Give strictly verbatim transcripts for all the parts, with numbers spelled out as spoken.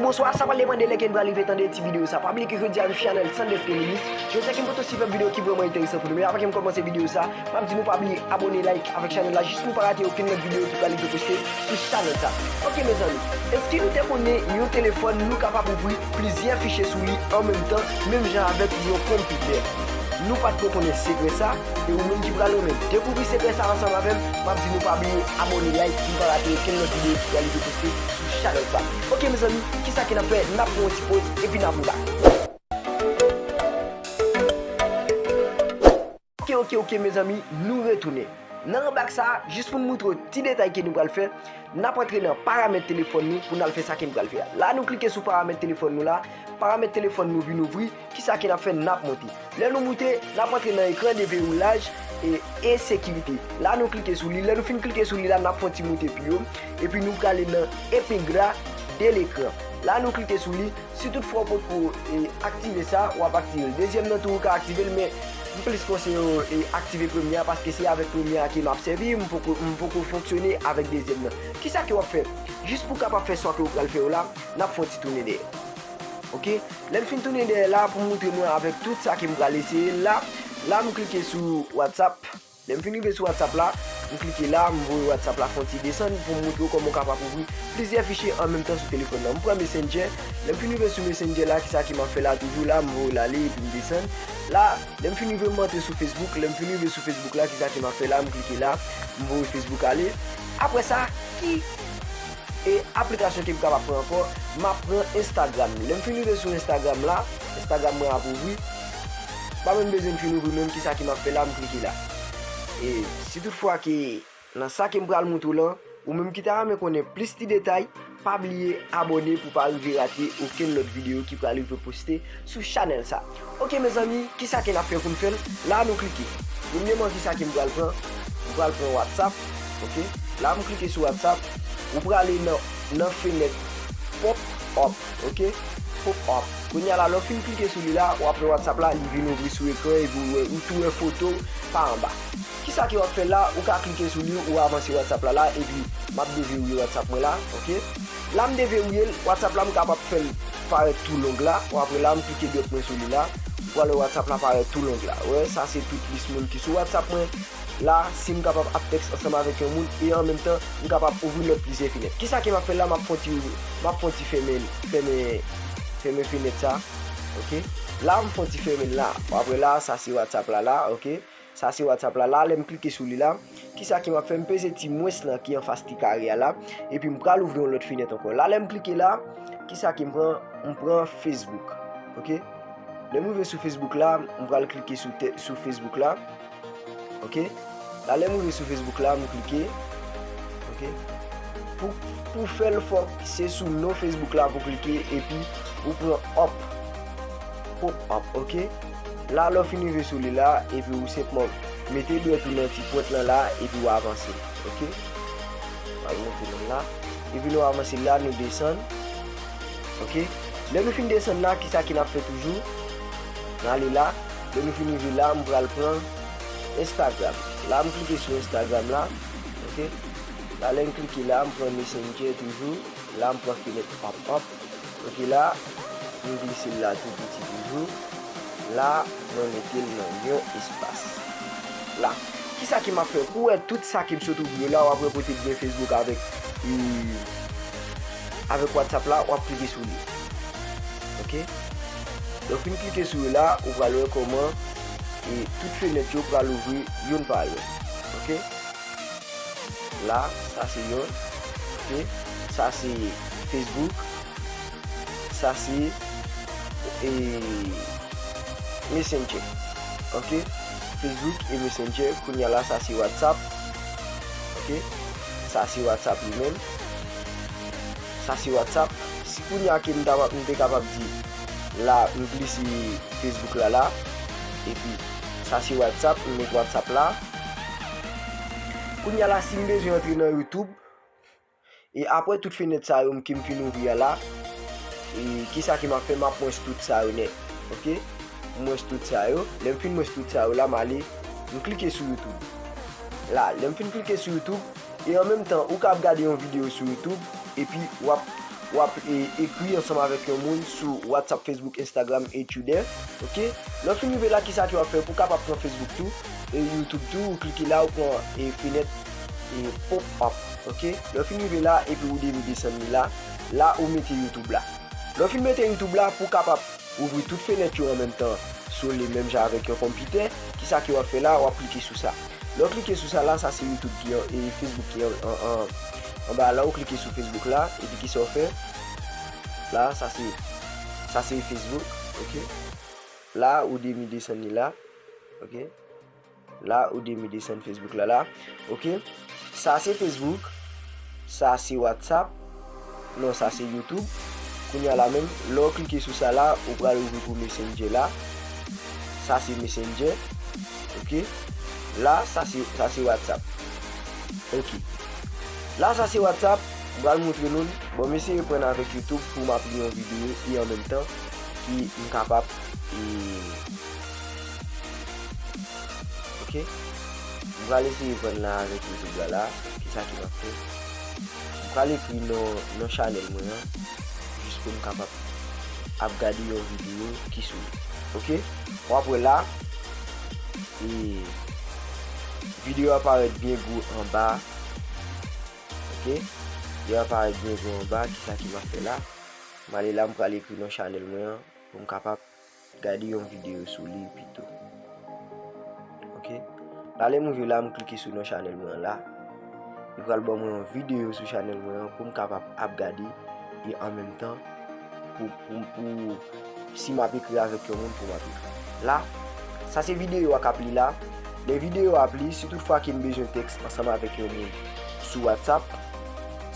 Bonswa, sa pral depann de lè ke n pral rive tande ti videyo sa. Pa bliye ke jodi a nou chanèl Sanders Reminisce. Jodi a ke m pote yon sipèb videyo ki vrèman enteresan pou nou. Men avan ke m kòmanse videyo sa, m ap di nou pa bliye abòne, like avèk chanèl la jis pou nou pa rate okenn lòt videyo ki pral rive poste sou chanèl sa. Ok mezanmi, èske nou te konnen yon telefòn nou kapab ouvri plizyè fichye sou li an menm tan, menm jan avèk yon konpitè? Nou pa t ko konnen sekrè sa, e ou menm ki pral renmen dekouvri sekrè sa ansanm avè m, m ap di nou pa bliye abòne, like pou nou pa rate okenn lòt videyo ki pral rive poste sou chanèl sa. Ok mezanmi, kisa ke n ap fè? N ap pran yon ti poz epi n ap vin bak. Ok, ok, ok mezanmi, nou retounen. Nan ranbak sa, jis pou n moutre w ti detay ke nou pral fè, n ap antre nan paramèt telefòn nou pou n al fè sa ke n pral fè a. La nou klike sou paramèt telefòn nou la, paramèt telefòn nou vin ouvri, kisa ke n ap fè? N ap moute. Lè nou moute, n ap antre nan ekran de vewoulaj e, e sekirite. La nou klike sou li, lè nou fin klike sou li la, n ap fè yon ti moute pi wo, epi nou prale nan epingra de lekran. La nou klike sou li, si tout fwa w potko, e, aktive sa, w ap aktive l. Dezyèm nan tou ou ka aktive l, men m plis konseye w, e, aktive premye a, paske se avèk premye a ke m ap sèvi, m poko, m poko fonksyone avèk dezyèm nan. Kisa ke w ap fè? Jis pou w kapab fè sa ke w pral fè yo la, n ap fè yon ti tounen dèyè. Ok? Lè m fin tounen dèyè la, pou m moutre mwen avèk tout sa ke m pral eseye la, la m klike sou WhatsApp. Lè m fin rive sou WhatsApp la, m klike la, m voye WhatsApp la fè yon ti desann pou m moutre w kòman w kapab ouvri plizyè fichye an menm tan sou telefòn nan. M pran Messenger, lè m fin rive sou Messenger la, kisa ke m ap fè la toujou la, m voye l ale epi m desann. La, lè m fin rive m antre sou Facebook, lè m fin rive sou Facebook la, kisa ke m ap fè la, m klike la, m voye Facebook ale. Apre sa, ki e aplikasyon ke m kapab pran ankò, m ap pran Instagram. Lè m fin rive sou Instagram la, Instagram mwen ap ouvri. Pa menm bezwen fin ouvri menm, kisa ke m ap fè la, m klike la. E si tout fwa ke nan sa ke m pral moutre w lan, ou menm ki ta renmen konnen plis ti detay, pa bliye abòne pou pa rive rate okenn lòt videyo ki pral rive poste sou chanèl sa. Ok mezanmi, kisa ke n ap fè pou n fè l? La nou klike. Premyèman, kisa ke m pral pran? M pral pran WhatsApp. Ok? La m klike sou WhatsApp. Ou prale nan, nan fenèt pop up. Ok? Pop up. Kounye a la, lè w fin klike sou li la, w ap wè WhatsApp la, li vin ouvri sou ekran epi ou wè, ou tou wè foto w pa anba. Kisa ke w ap fè la? Ou ka klike sou li, ou avanse WhatsApp la la, epi m ap deverouye WhatsApp mwen la, ok? La m deverouye l, WhatsApp la m kapab fè l parèt tou long la, w ap wè la m klike dwèt mwen sou li la, ou pral wè WhatsApp la parèt tou long la. Ou wè, sa se tout lis moun ki sou WhatsApp mwen la, si m kapab ap tèks ansanm avèk yon moun, e an menm tan, m kapab ouvri lòt plizyè fenèt. Kisa ke m ap fè la? M ap fè yon ti, m ap fè yon ti fèmen, fèmen, fèmen fenèt sa, ok? La m fè yon ti fèmen l la, w ap wè la, sa se WhatsApp la la, ok? Sa se WhatsApp la. La, lè m klike sou li la, kisa ke m ap fè? M peze ti mwens lan ki anfas ti kare a la, epi m pral ouvri yon lòt fenèt ankò. La, lè m klike la, kisa ke m pran? M pran Facebook. Ok? Lè m rive sou Facebook la, m pral klike sou, sou Facebook la. Ok? La, lè m rive sou Facebook la, m klike. Ok? Pou, pou fè l, fòk se sou non Facebook la pou klike, epi ou pran up. Pop up, ok? La, lè w fin rive sou li la, epi ou senpman mete dwèt ou nan ti pwent lan la, epi w avanse, ok? W al monte l la, epi nou avanse la, nou desann, ok? Lè nou fin desann la, kisa ke n ap fè toujou? N ale la, lè nou fin rive la, m pral pran Instagram. La, m klike sou Instagram la, ok? La, lè m klike la, m pran Messenger toujou. La, m pran fenèt pop up. Ok, la, m glise l la tou piti toujou. La, mwen mete l nan yon espas. La. Kisa ke m ap fè? Pou w wè tout sa ke m sot ouvri yo la, w ap wè kote l gen Facebook avèk, e, avèk WhatsApp la, w ap klike sou li. Ok? Lè w fin klike sou yo la, ou pral wè kòman, e, tout fenèt yo pral ouvri youn pa youn. Ok? La, sa se yon. Ok? Sa se Facebook. Sa se, e, Messenger. Ok? Facebook e Messenger. Kounye a la, sa se WhatsApp. Ok? Sa se WhatsApp li menm. Sa se WhatsApp. Si kounye a ke m ta, m te kapab di, la, m glise Facebook la la. Epi, sa se WhatsApp, m met WhatsApp la. Kounye a la, si m bezwen antre nan YouTube, e apre tout fenèt sa yo m, ke m fin ouvri a la, e kisa ke m ap fè? M ap mwens tout sa yo nèt. Ok? M mwens tout sa yo. Lè m fin mwens tout sa yo la, m ale, m klike sou YouTube. La, lè m fin klike sou YouTube, e an menm tan, ou ka ap gade yon videyo sou YouTube, epi w ap, w ap, e, ekri ansanm avèk yon moun sou WhatsApp, Facebook, Instagram, et cetera. Ok? Lè w fin rive la, kisa ke w ap fè? Pou w kapab pran Facebook tou, e YouTube tou, ou klike la, ou pran, e, fenèt, e, pop up. Ok? Lè w fin rive la, epi ou demi desann li la, la ou mete YouTube la. Lè w fin mete YouTube la, pou w kapab ouvri tout fenèt yo an menm tan sou li menm jan avèk yon konpitè, kisa ke w ap fè la? W ap klike sou sa. Lè w klike sou sa la, sa se YouTube ki an, e Facebook ki an, an, an, anba la, ou klike sou Facebook la, epi kisa w fè? La, sa se, sa se Facebook, ok? La, ou demi desann li la, ok? La, ou demi desann Facebook la la. Ok? Sa se Facebook. Sa se WhatsApp. Non, sa se YouTube. Kounye a la menm, lè w klike sou sa la, ou pral ouvri pou Messenger la. Sa se Messenger. Ok? La, sa se, sa se WhatsApp. Ok. La, sa se WhatsApp. M pral montre nou l. Bon, m eseye pran avèk YouTube pou m ap li yon videyo e an menm tan ki m kapab, e, ok? M pral eseye pran la avèk YouTube la la. Kisa ki m ap fè? M pral ekri non, non chanèl mwen an, jis pou m kapab ap gade yon videyo ki sou li. Ok? W ap wè la, e videyo a parèt byen gwo anba. Ok? Videyo a parèt byen gwo anba, kisa ki m ap fè la? M ale la, m pral ekri non chanèl mwen an, pou m kapab gade yon videyo sou li pito. Ok? La, lè m rive la, m klike sou non chanèl mwen an la. Li pral ban mwen yon videyo sou chanèl mwen an pou m kapab ap gade e an menm tan pou, pou, pou si m ap ekri avèk yon moun pou m ap ekri. La, sa se videyo a k ap li la. Lè videyo a ap li, si tout fwa ke m bezwen tèks ansanm avèk yon moun sou WhatsApp,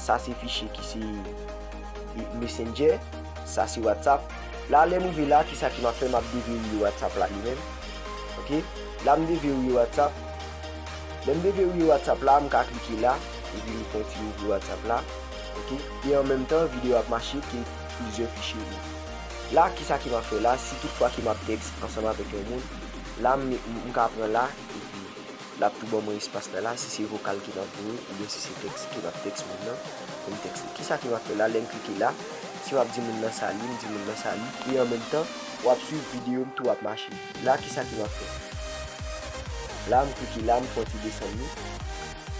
sa se fichye ki se Messenger, sa se WhatsApp. La, lè m rive la, kisa ke m ap fè? M ap deverrouye WhatsApp la li menm. Ok? La, m deverrouye WhatsApp. Lè m deverrouye WhatsApp la, m ka klike la, epi m fè yon ti ouvri WhatsApp la. Ok? E an menm tan, videyo ap mache ke plizyè fichye ouvri. La, kisa ke m ap fè la? Si tout fwa ke m ap tèks ansanm avèk yon moun, la, m, m, m ka pran la, epi l ap tou ban mwen espas la la, si se vokal ke m ap voye, oubyen si se tèks ke m ap tèks moun nan, pou m tèks li. Kisa ke m ap fè la? Lè m klike la, si m ap di moun nan sali, m di moun nan sali, e an menm tan, w ap swiv videyo m tou ap mache. La, kisa ke m ap fè? La, m klike la, m fè yon ti desann li.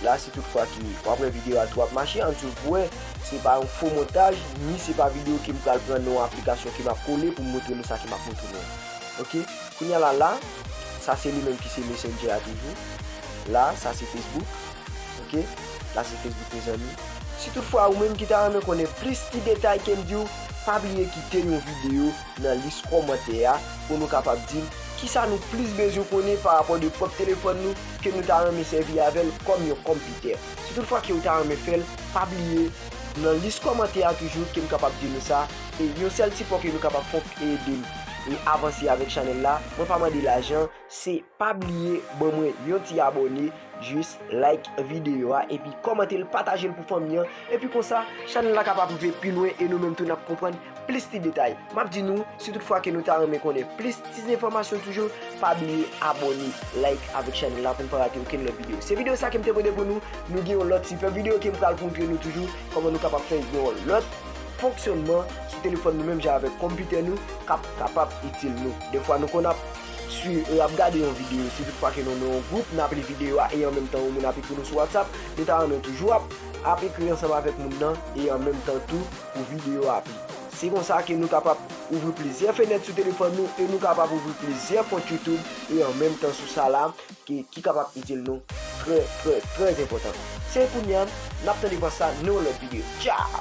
La, si tout fwa ke w ap wè videyo a tou ap mache, ann swiv pou wè, se pa yon fo montaj, ni se pa videyo ke m pral pran nan yon aplikasyon ke m ap kole pou m montre nou sa ke m ap montre nou an. Ok? Kounye a la, la, sa se li menm ki se Messenger a toujou. La, sa se Facebook. Ok? La se Facebook, mezanmi. Si tout fwa ou menm ki ta renmen konnen plis ti detay ke m di w, pa bliye kite yon videyo nan lis kòmantè a pou nou kapab di m kisa nou plis bezwen konnen pa rapò de pwòp telefòn nou ke nou ta renmen sèvi avè l kòm yon kòmpitè. Si tout fwa ke w ta renmen fè l, pa bliye nan lis kòmantè a toujou ke m kapab di nou sa. E yon sèl sipò ke nou kapab fè w pou ede m e avanse avèk chanèl la, mwen pa mande lajan, se pa bliye ban mwen yon ti abòne, jis like videyo a, epi kòmante l, pataje l pou fanmi an, epi konsa, chanèl la kapab rive pi lwen e nou menm tou n ap konprann plis ti detay. M ap di nou, si tout fwa ke nou ta renmen konnen plis ti enfòmasyon toujou, pa bliye abòne, like avèk chanèl la pou n pa rate okenn lòt videyo. Se videyo sa ke m te pote pou nou, nou gen yon lòt sipè videyo ke m pral montre nou toujou kòman nou kapab fè yon lòt fonksyònman sou telefòn nou menm jan avèk konpitè nou k ap kapab itil nou. Defwa nou konn ap swiv, e, ap gade yon videyo, si tout fwa ke nou nan yon gwoup, n ap li videyo a e an menm tan yon moun ap ekri nou sou WhatsApp, nou ta renmen toujou ap, ap ekri ansanm avèk moun nan e an menm tan tou pou videyo a ap li. Se konsa ke nou kapab ouvri plizyè fenèt sou telefòn nou e nou kapab ouvri plizyè kont YouTube e an menm tan sou sa la ke, ki kapab itil nou trè, trè, trè enpòtan. Se kounye a, n ap tande pa sa nan yon lòt videyo. Tchaw!